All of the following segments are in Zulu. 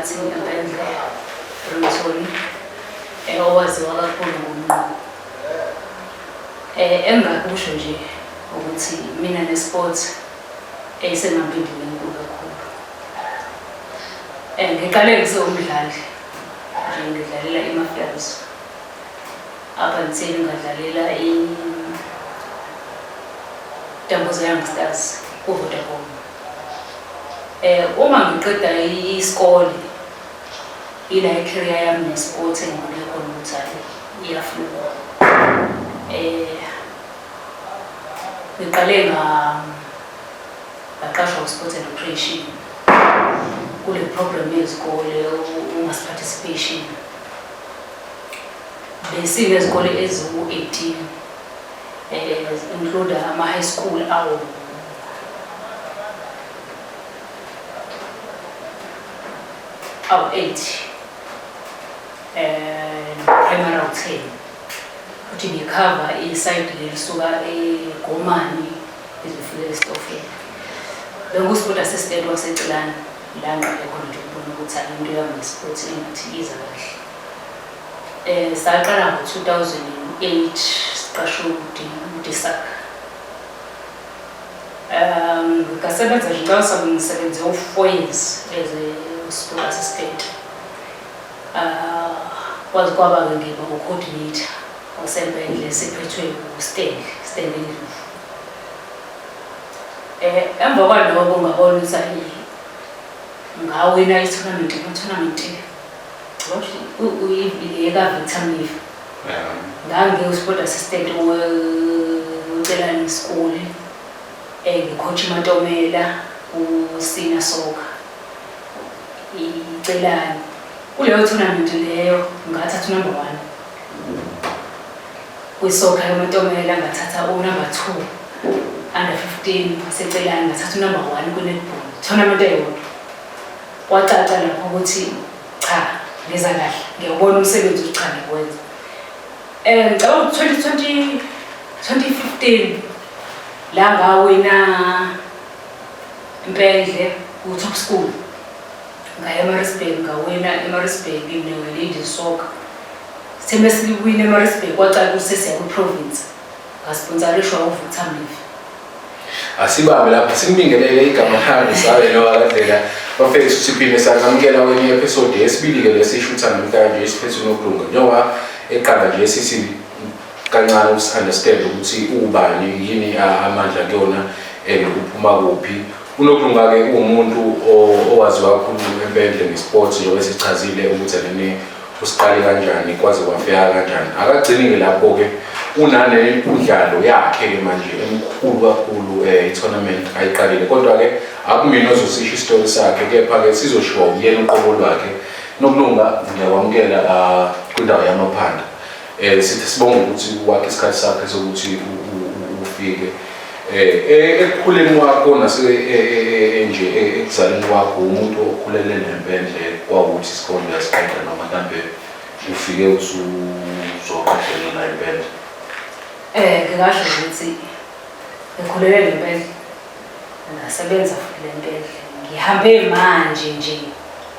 Unathi Mpendle Brington, owaziwa kakhulu ngomnqumo. Engingakusho nje ukuthi mina ne-sport eyisengampindini enkulu kakhulu. Ngiqale ngisewumdlali nje ngidlalela iMafias up until ngadlalela i-Dambuza Young Stars ku-Vodacom. Uma ngiqeda isikole ila i-career yami ne-sport engibone khona ukuthi hhayi iyafluka. Ngiqale ngaqashwa u-sport and recreation kule program yezikole u-mass participation. Besinezikole eziwu-18 include ama-high school awu awu-8 primary awu-10, futhi ngikhava isayidi lelisuka eGomani izofika esitofela. Bengu-sport assistant waseCelani la ngiqale khona nje ukubona ukuthi hayi, into yami nge-sport engathi iza kahle. Saqala ngo-2008 siqashwe uDisak. Ngasebenza nje, ngicabanga sabe ngisebenze u-4 years as a sport assistant. Kwaze kwaba-ke ngiba u-coordinator waseMpendle siphethwe uStanley, Stanley Ndlovu. Emva kwaloko ngabona ukuthi hayi, ngawina i-tournament, ama-tournament eka-Victor Mlifa. Ngangiwu-sport assistant weCelani School, ngi-coach iMatomela ku-senior soccer iCelani. Kuleyo tournament leyo ngathatha u-number one kwi-soccer yaMatomela, ngathatha u-number two under 15 waseCelani, ngathatha u-number one kwi-netball tournament eyodwa. Kwacaca lapho ukuthi cha, ngeza kahle, ngiyawubona umsebenzi ukuthi cha, ngiyakwenza. Ngicabanga ukuthi 2020 2015 la ngawina Impendle ku-top school, ngaya eMaritzburg, ngawina eMaritzburg ne-ladies soccer. Sithe mesiliwina eMaritzburg kwacaca ukuthi sesiya kwi-province, ngasponsorishwa uVictor Mlifi. Asibambe lapha, simbingelele igama lami Sabelo kaNdlela. Bafethu, siphinde sanamukela kwenye episode yesibili-ke lesishutha namhlanje isiphethu nokulunga. Njengoba eqala nje sithi kancane uku-understand ukuthi ubani, yini amandla kuyona and uphuma kuphi. UNokulunga-ke uwumuntu owaziwa kakhulu eMpendle nge-sports, njengoba esichazile ukuthi anene usiqale kanjani kwaze kwafika kanjani. Akagcini-ke lapho-ke, unane imidlalo yakhe-ke manje emkhulu kakhulu, i-tournament ayiqalile. Kodwa-ke akumina ozosisho isitori sakhe, kepha-ke sizoshiwa uyena uqobo lwakhe. Nokulunga, ngiyakwamukela kwindawo yamaphanda. Sithi sibonge ukuthi wakhe isikhathi sakhe sokuthi ufike. Ekukhuleni kwakho nase nje ekuzaleni kwakho, umuntu okhulele nempendle, kwawukuthi isikole uyasiqeda noma mhlambe ufike usuzoqedelela impendle? Ngingasho ukuthi ngikhulele nempendle, ngasebenza futhi le mpendle. Ngihambe manje nje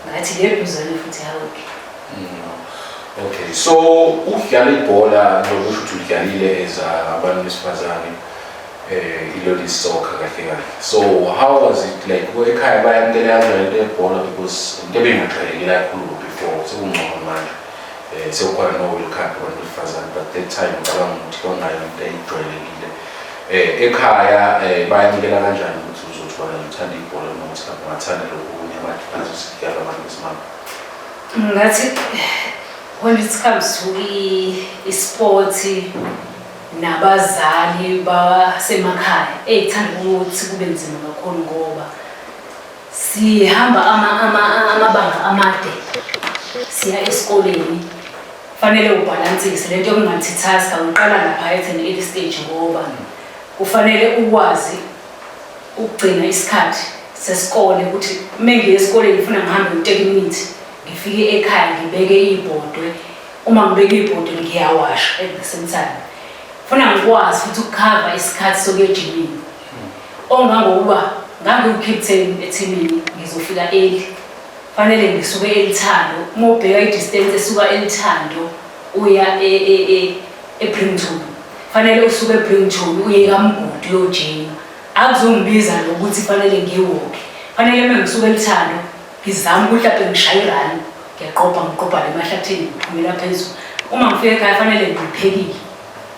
ngathi le duzane futhi hawuke. Okay, so ukudlala ibhola nokusho ukuthi udlalile as abantu besifazane, i-ladies soccer kahle kahle. So how was it like ekhaya, bayamukela kanjani into yebhola? Because into ebingajwayelekile kakhulu before, sekungcono manje. Sekukhona no-World Cup abantu besifazane, but that time ngicabanga ukuthi kwangayona into eyijwayelekile. Ekhaya bayamukela kanjani ukuthi uzothi wena uthanda ibhola noma ukuthi mhlawumbe ungathanda lokhu okunye abantu sidlala abantu besimame? Ngathi when it comes to i-sport nabazali basemakhaya, eyithanda ukuthi kube nzima kakhulu ngoba sihamba amabanga amade siya esikoleni. Fanele ubhalansise lento yoku-multitask, uqala lapha at an early stage, ngoba kufanele ukwazi ukugcina isikhathi sesikole, ukuthi uma ngiye esikoleni ngifuna ngihambe u-30 minutes, ngifike ekhaya ngibeke ibhodwe, uma ngibeke ibhodwe ngiyawasha at the same time. Funa ngikwazi futhi ukukhava isikhathi sokuya ejimini, ongangokuba ngangiwu-captain ethimini, ngizofika early. Fanele ngisuke eLithando, uma ubheka i-distance esuka eLithando uya eBrington, fanele usuke eBrington uye kaMgodi uyojima. Akuzongibiza nokuthi fanele ngiwalke, fanele uma ngisuke eLithando ngizame ukuthi lapho ngishaye i-run, ngiyaqopha ngiqopha le mahlathini ngiphumela phezulu. Uma ngifika ekhaya fanele ngiphekile,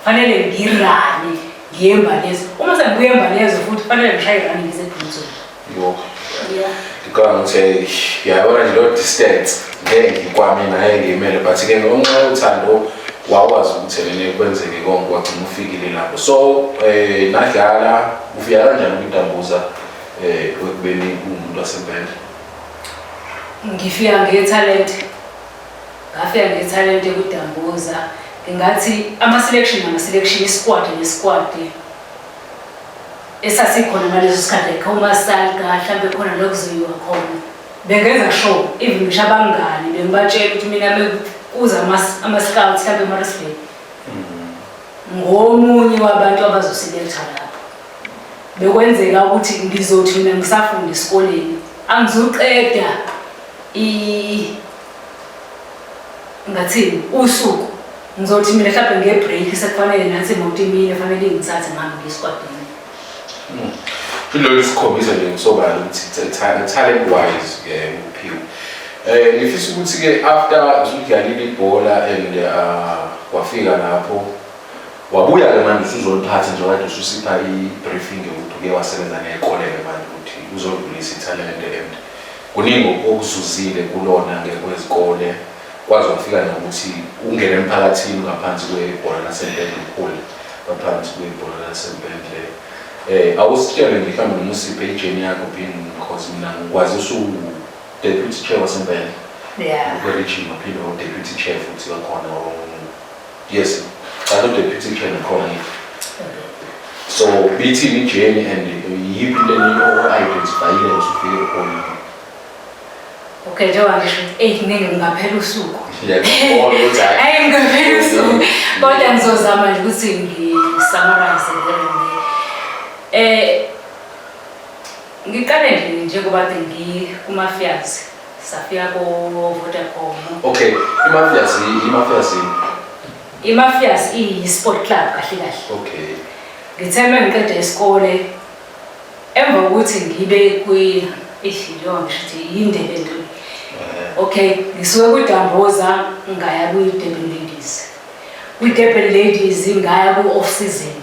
fanele ngirane ngiye eMbalezo. Uma sengibuye eMbalezo futhi fanele ngishaye i-run ngize eBrington. Yo. Yeah. Ngicabanga ukuthi yabona nje lo distance ngeke ngikwami naye ngiyimele, but ke ngenxa yothando wakwazi ukuthi nene kwenzeke konke, wagcina ufikile lapho. So nadlala, ufika kanjani kwiDambuza ekubeni uwumuntu wasempela? Ngifika ngethalente, ngafika ngethalente kwiDambuza. Ngingathi ama-selection nama-selection, isquad nesquad esasikhona ngaleso sikhathi, like omasalga mhlawumbe khona la kuzoyiwa khona, bengenza sure even ngisho abangani bengibatshela ukuthi mina mekuza ama-scouts mhlawumbe eMaritzburg, ngomunye wabantu abazoselectha lapho. Bekwenzeka ukuthi ngizothi mina ngisafunda esikoleni, angizuqeda ngathini usuku, ngizothi mina mhlawumbe nge-break sekufanele nathi imoto imile, fanele ingithathe ngihambe ngiye esquadini. Kulolu sikhombisa nje kusobala ukuthi talent wise uphiwe. Ngifisa ukuthi ke after usudlalile ibhola and wafika lapho, wabuya ke manje usuzoliphatha nje, kade ususipha i-briefing ukuthi uke wasebenza ney'kole-ke manje ukuthi uzodlulisa ithalente and kuningi okuzuzile kulona ngekwezikole, kwaze wafika nokuthi ungene emphakathini ngaphansi kwebhola laseMpendle, ukhule ngaphansi kwebhola laseMpendle. Awusitshele nje mhlawumbe noma usiphe i-journey yakho, being because mina ngikwazi usu-deputy chair waseMpendle kwe-region, waphinde wa-deputy chair futhi wakhona, yes, cha, deputy chair nakhona ngithi. So bithini i-journey and yiphi into o-identifyile usufike khona? Okay, njengoba ngisho ukuthi eyi kuningi, kungaphela usuku. Ngiyakubona ukuthi hhayi. Hayi, kungaphela usuku. Kodwa ngizozama nje ukuthi ngi-summarize there and there. Ngiqale nje njengoba kade ngikuMafias, safika ko-Vodacom. Okay, iMafias, iMafias? IMafias iyi-sport club kahle kahle. Ngithe uma ngiqeda isikole, emva kokuthi ngibe kwi eish, njengoba ngisho ukuthi yinde le nto. Okay, ngisuke kwiDambuza ngaya kwi-Durban Ladies. Kwi-Durban Ladies ngaya ku-off season.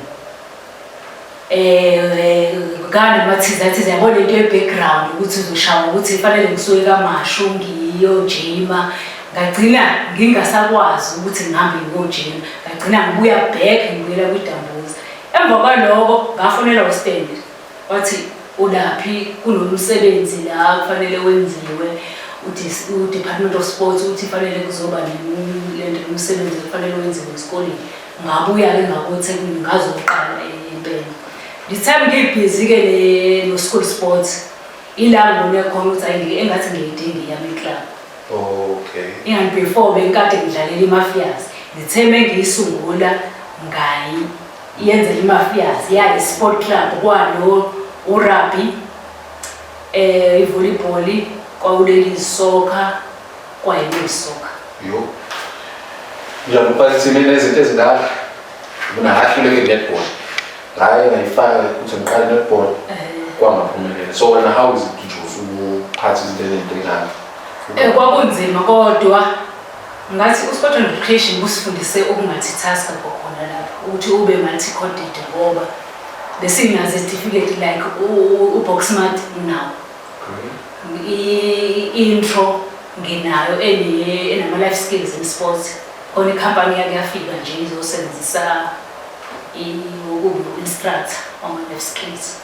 Nganamathiza thiza, yabo lento ye-background ukuthi uzoshawa ukuthi fanele ngisuke kaMashu ngiyojima, ngagcina ngingasakwazi ukuthi ngihambe ngiyojima, ngagcina ngibuya back, ngibuyela kwiDambuza. Emva kwaloko ngafonelwa uStanley, wathi ulaphi, kunomsebenzi la kufanele wenziwe, u-Department of Sports uthi fanele kuzoba lento nomsebenzi kufanele wenziwe esikoleni. Ngabuya-ke ngakoThekwini ngazoqala empela. The time ngibhizi-ke no-school sports, ila ngibone khona ukuthi hhayi, engathi ngiyidinga eyami i-club. Ingani before bengikade ngidlalela iMafias, ngithe mengiyisungula ngayiyenzela iMafias yayi-sport club, kwalo urugby, i-volleyball, kwawu-ladies soccer, kwayi-men's soccer. Yo. Njalo mina izinto ezindala. Mina ngahluleka i-netball. Ngaye ngayifaka ukuthi ngiqale netball, kwangaphumelela. So wena, how is it nje usuphatha izinto ezinto? Kwakunzima kodwa ngathi u-sport and recreation kusifundise uku-multitask kwakhona lapho, ukuthi ube multi-coded, ngoba besinazo izitifiketi like u-box smart nginawo, i-intro nginayo enama-life skills in sports. Khona ikhampani yake yafika nje izosebenzisa ukubu-instructor wama-life skills.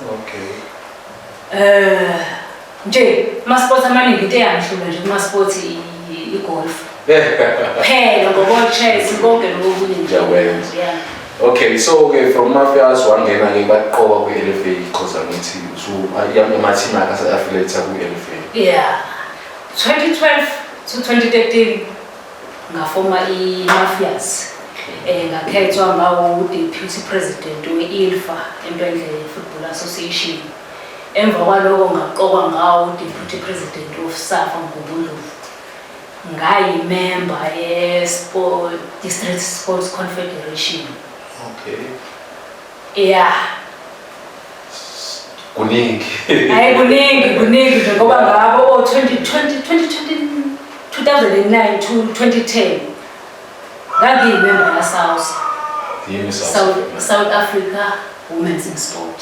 Nje ama-sports amaningi, into eyangihlula nje kuma-sports i-golf phela, ngoko-chess, konke lokunye nje. Ngiyakwenza. Yeah. Okay, so ke from Mafias wangena ke baqoka kwi-LFA, because angithi usu ama-team akhe ase-affiliate kwi-LFA. Yeah, 2012 to 2013 ngafoma i-Mafias, ngakhethwa ngawo deputy president we-ILFA, Impendle Football Association. Emva kwaloko ngaqokwa ngawo deputy president of SAFA Mgungundlovu. Ngayimember ye-Sport District Sports Confederation. Yeah. Kuningi. Hayi, kuningi, kuningi nje, ngoba ngabo o 2020 2020 2009 to 2010 ngangiyimember ya-SAWSA. Yini South, South? South Africa Women's in Sport.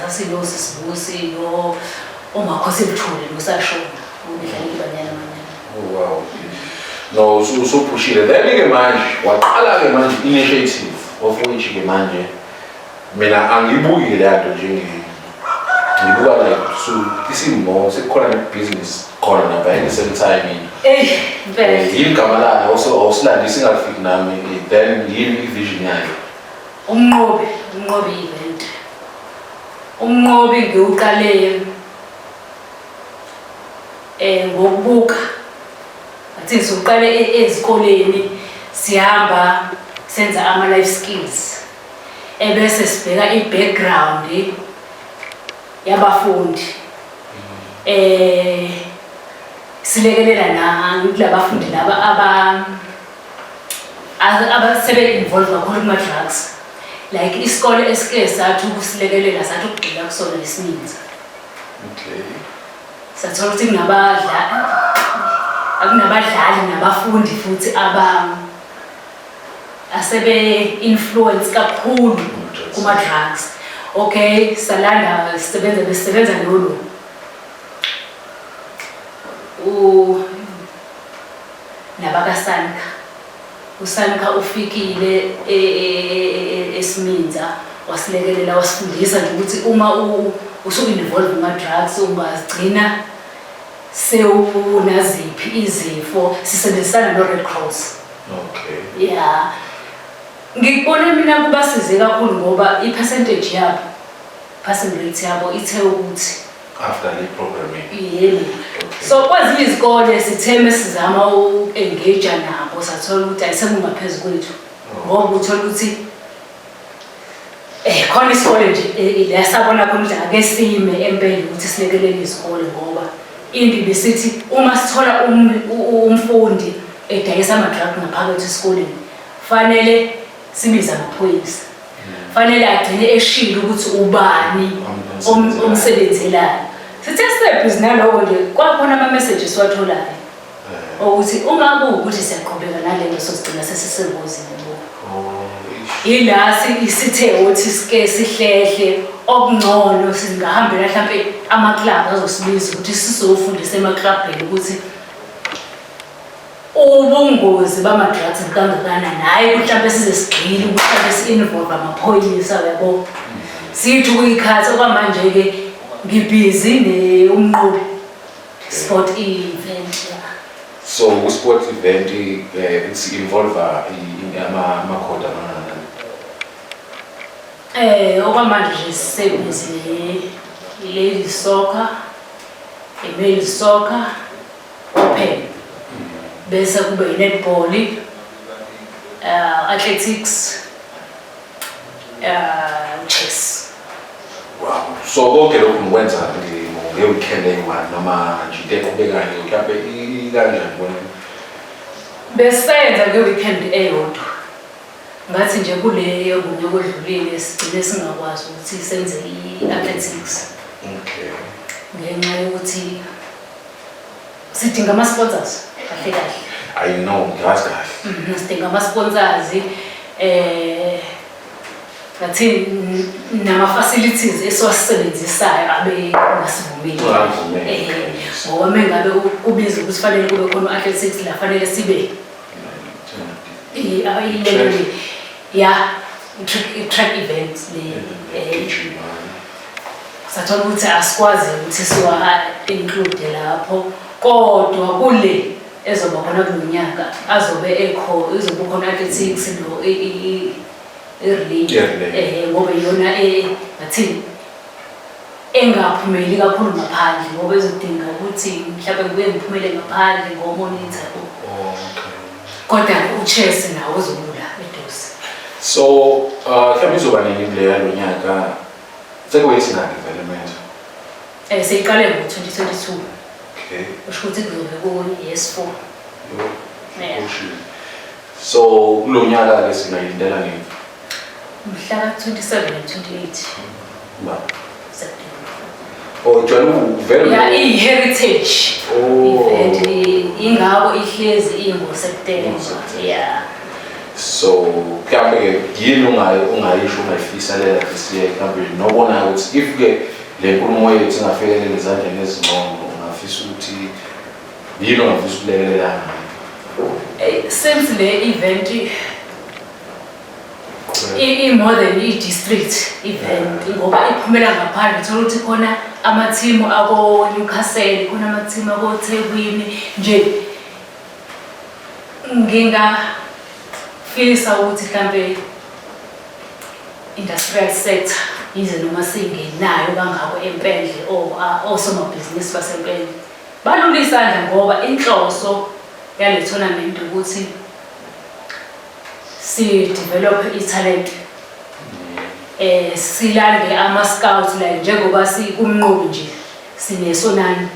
Sasilo sisibusi no uMakhosi Mthuli nosashona ubedlala iBanyana Banyana. Oh wow. No, usuphushile. Then ke manje waqala ke manje initiative, of which ke manje mina angibuki le nto njenge, ngibuka like so isimo sekukhona ne-business khona napha at the same time. Eh, impela. Yini igama layo? Also awusilandisi ingafiki nami, then yini i-vision yayo? Umnqobi, Umnqobi event. Umnqobi ngiwuqale ngokubuka. Athi siqale ezikoleni, sihamba senza ama life skills. Ebese sibheka i-background yabafundi. Silekelela na kulabafundi laba abasebe involved kakhulu kuma drugs. Like isikole esike sathi ukusilekelela, sathi ukugxila kusona isininzi. Sathola ukuthi kunabadlali nabafundi futhi aba asebe influence kakhulu kuma drugs. Okay, salanda sisebenza, besisebenza lolu u nabakaSANCA. USANCA ufikile esiminza, wasilekelela, wasifundisa nje ukuthi uma usu-involve kuma-drugs ungazigcina sewunaziphi izifo. Sisebenzisana no-Red Cross. Yeah, ngikubone mina kubasize kakhulu ngoba i-percentage yabo, passing rate yabo ithe ukuthi After le programming. Yebo. So kwezinye izikole sitheme sizama uku-engage nabo, sathola ukuthi ayisekungaphezu kwethu, ngoba uthola ukuthi khona isikole nje la sabona khona ukuthi ake sime empela ukuthi silekelele izikole, ngoba into ibisithi uma sithola umfundi edayisa ama-drug ngaphakathi esikoleni, fanele sibize amaphoyisa, fanele agcine eshilo ukuthi ubani omsebenzelayo. Sithe sisebhizi naloko nje, kwakhona ama-message esiwatholayo ukuthi ungabuki ukuthi siyaqhubeka nalento, sozigcina sesisengozini bo. Oh, eish. Ila sithe ukuthi sike sihlehle, okungcono singahambela mhlampe ama-club azosibiza ukuthi sizofundisa emaklabheni ukuthi ubungozi bama-drugs bukangakanani, hhayi ukuthi mhlampe size sigxile ukuthi mhlampe si-involve amaphoyisa, uyabo. Sithi ukuyikhatha okwamanje-ke ngibhizi ne-Umnqobi sport event, yeah. So ku-sport event it's involve amakhodi amangakanani? Okwamanje nje sisebhizi ne-ladies soccer, i-male soccer open, bese kube i-netball, athletics, chess. Wow. So konke lokhu nikwenza nge-weekend eyi-one noma nje into eqhubekayo mhlawumbe ikanjani bona? Besenza nge-weekend eyodwa. Ngathi nje kule yonyaka odlulile sigcine singakwazi ukuthi senze i-athletics ngenxa yokuthi sidinga ama-sponsors kahle kahle. I know, ngiyazi kahle. Sidinga ama-sponsors, ngathi nama-facilities esiwasebenzisayo abe ngasivumeli. Ungavumeli. Ngoba mengabe kubiza ukuthi fanele kube khona u-athletics la, fanele sibe ya i-track events le Gijima. Sathola ukuthi asikwazi ukuthi siwa-include lapho, kodwa kule ezoba khona kulo nyaka azobe ekho, izobe khona athletics no i-relay. I-relay. Ngoba iyona ngathini engaphumeli kakhulu ngaphandle, ngoba izodinga ukuthi mhlawumbe ngibuye ngiphumele ngaphandle ngo-monitor. Kodwa u-chess nawo uzobula eduze. So mhlawumbe izoba nini kuleya lo nyaka? Sekuyisingaki vele manje? Seyiqale ngo-2022. Okay. Kusho ukuthi kuzobe ku-yes 4. Yo. Yeah. Ushilo. So kulo nyaka ke singayilindela nini? Mhla ka-27 and 28 Ba. September. Oh, ijwayele ukuvela. Ya, iyi-heritage Oh. event, ingako ihlezi ingo-September. Ngo-September. Yeah. So mhlawumbe ke yini ungayisho ungayifisa lela this year, mhlawumbe nobonayo ukuthi if ke le nkulumo yethu ingafikelela ezandleni ezingcono, ungafisa ukuthi yini ongafisa ukulekelela ngayo? Since le event i-more than i-district event, ngoba iphumela ngaphandle, uthola ukuthi khona amathimu ako-Newcastle, khona amathimu ako-Thekwini nje, ngingafisa ukuthi mhlampe industrial sector, yize noma singenayo kangako eMpendle, osomabhizinisi baseMpendle balula isandla, ngoba inhloso yale tournament ukuthi si-develop i-talent, silande ama-scouts, like njengoba sikuMnqobi nje sinesonani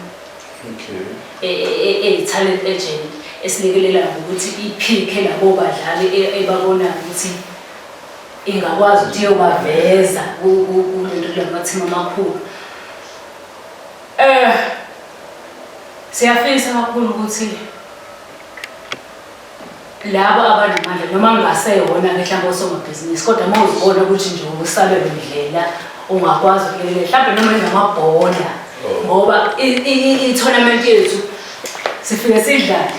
eyi-talent agent esilekelela ngokuthi iphikhe labo badlali ebabonayo ukuthi ingakwazi ukuthi iyobaveza kulento kulamathimu amakhulu. Siyafisa kakhulu ukuthi labo abanamandla, noma ngingasewona-ke mhlawumbe osomabhizinisi, kodwa uma uzibona ukuthi nje usabelo ndlela ungakwazi ukulekelela mhlawumbe noma ingamabhola, ngoba i-tournament yethu sifike sidlale,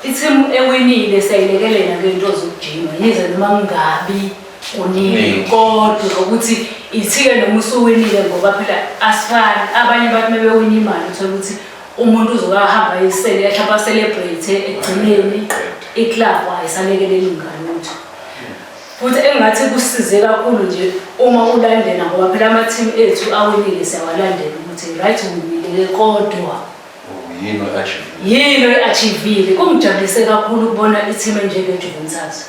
ithimu ewinile siyayilekelela ngento zokujima, yize noma kungabi kuningi, Ningi. Kodwa ukuthi ithike noma usuwinile, ngoba phela asifani. Abanye bathi mebewina imali, uthola ukuthi umuntu uzokahamba ayisele, mhlawumbe a-celebrate, ekugcineni i-club ayisalekeleli ngalutho. Futhi engathi kusize kakhulu nje uma ulandela, ngoba phela ama-team ethu awinile siyawalandela ukuthi right, uwinile kodwa Yini o-achieve? Yini oyi-achievile? Kungijabulise kakhulu ukubona i-team enjenge-Juventus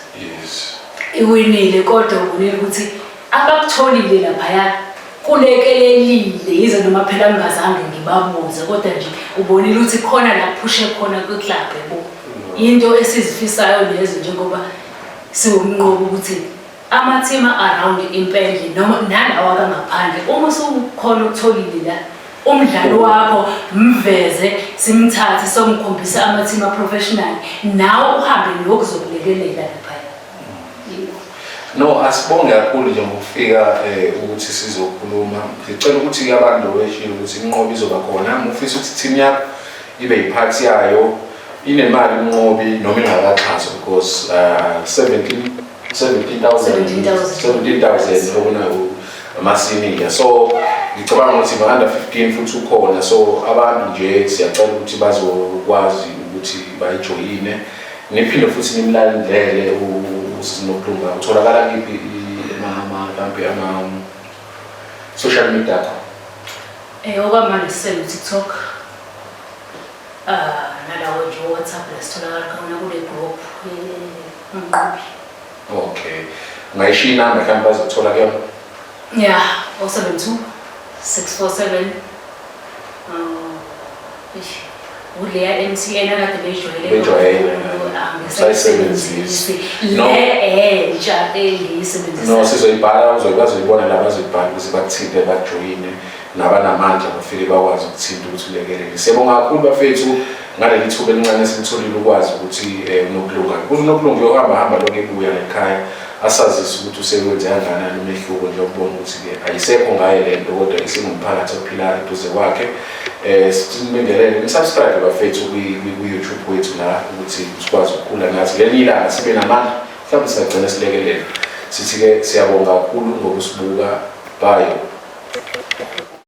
iwinile, kodwa ubonile ukuthi abakutholile laphaya kulekelelile, yize noma phela ngingazange ngibabuze, kodwa nje ubonile ukuthi khona la kuphushe khona kwi-club, yabo. Into esizifisayo lezo njengoba siwuMnqobi, ukuthi amathima around iMpendle noma nalawa kangaphandle, uma usukhona ukutholile la umdlalo wakho, mveze, simthathe somkhombisa amathima professional, nawe uhambe nokuzokulekelela laphaya. Yebo. No, asibonge kakhulu nje ngokufika ukuthi sizokhuluma. Ngicela ukuthi abantu weshilo ukuthi iMnqobi izoba khona. Uma ufisa ukuthi team yakho ibe yiphathi yayo, inemali iMnqobi noma ingakaxhaswa, because 17 17,000. 17,000. 17,000 okuna ama-senior, so ngicabanga ukuthi ma-under 15 futhi ukhona. So abantu nje siyacela ukuthi bazokwazi ukuthi bayijoyine, niphinde futhi nimlandele uSinokulunga. Utholakala kiphi mhlampe ama-social media akho? Okwamanje sisenu TikTok. Ah, nalawo nje WhatsApp la sitholakala khona kule group uMnqobi. Okay, ungayishiya inamba mhlawumbe bazokuthola kuyona? Yeah, 072 647 eish, uleya MTN akade beyijwayele. Bejwayele, angisayisebenzisi. No. Le entsha engiyisebenzisa. No, sizoyibhala, bazoyibona la, bazoyibhala ukuze bakuthinte, bajoyine, nabanamandla bafike bakwazi ukuthinta ukuthi ulekelele. Siyabonga kakhulu bafethu ngaleli thuba elincane esilitholile ukwazi ukuthi uNokulunga, kuze uNokulunga uyohamba hamba lokhu ebuya ngekhaya asazise ukuthi usekwenze kangakanani umehluko, nje ukubona ukuthi-ke ayisekho ngaye le nto kodwa isingumphakathi ophila eduze kwakhe. Sinibingelele, ni-subscribe bafethu ku-YouTube wethu la ukuthi sikwazi ukukhula nathi, ngelinye ilanga sibe namandla, mhlawumbe singagcina silekelele. Sithi-ke siyabonga kakhulu ngokusibuka. Bye.